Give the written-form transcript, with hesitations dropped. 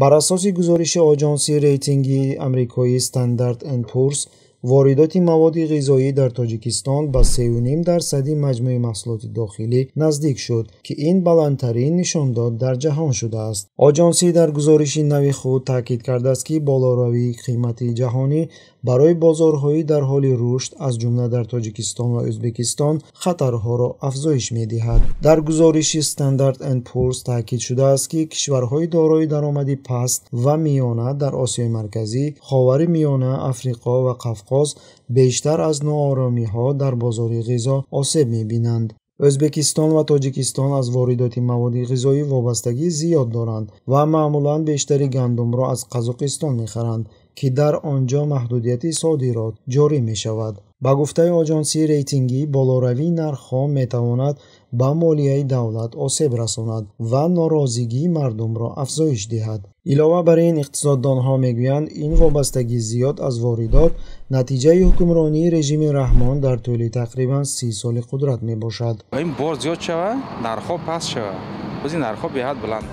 Бар асоси гузориши оҷонсии рейтингии амрикоӣ Standard & Poor's, воридоти маводи ғизоӣ дар Тоҷикистон ба 3,5% маҷмӯи маҳсулоти дохилӣ наздик шуд, ки ин баландтарин нишондод дар ҷаҳон шудааст. Оҷонсӣ дар гузориши нави худ таъкид кардааст, ки болоравии қимати ҷаҳонӣ барои бозорҳои дар ҳоли рушд, аз ҷумла дар Тоҷикистон ва Ӯзбекистон, хатарҳоро афзоиш медиҳад. Дар гузориши Standard & Poor's таъкид шудааст, ки кишварҳои дорои даромади паст ва миёна дар Осиёи Марказӣ, Ховари Миёна, Африқо ва Қавқоз бештар аз нооромиҳо дар бозори ғизо осеб мебинанд. Ӯзбекистон ва Тоҷикистон аз воридоти маводи ғизоӣ вобастагии зиёд доранд ва маъмулан бештари гандумро аз Қазоқистон мехаранд, ки дар он ҷо маҳдудияти содирот ҷорӣ мешавад. Ба гуфтаи оҷонсии рейтингӣ, болоравии нархҳо метавонад ба молияи давлат осеб расонад ва норозигии мардумро афзоиш диҳад. Илова бар ин, иқтисоддонҳо мегӯянд, ин вобастагии зиёд аз воридот натиҷаи ҳукмронии режими Раҳмон дар тӯли тақрибан 30 соли қудрат мебошад. Ин бор зиёд шавад, нархҳо паст шавад. Боз ин нархҳо беҳад баланд.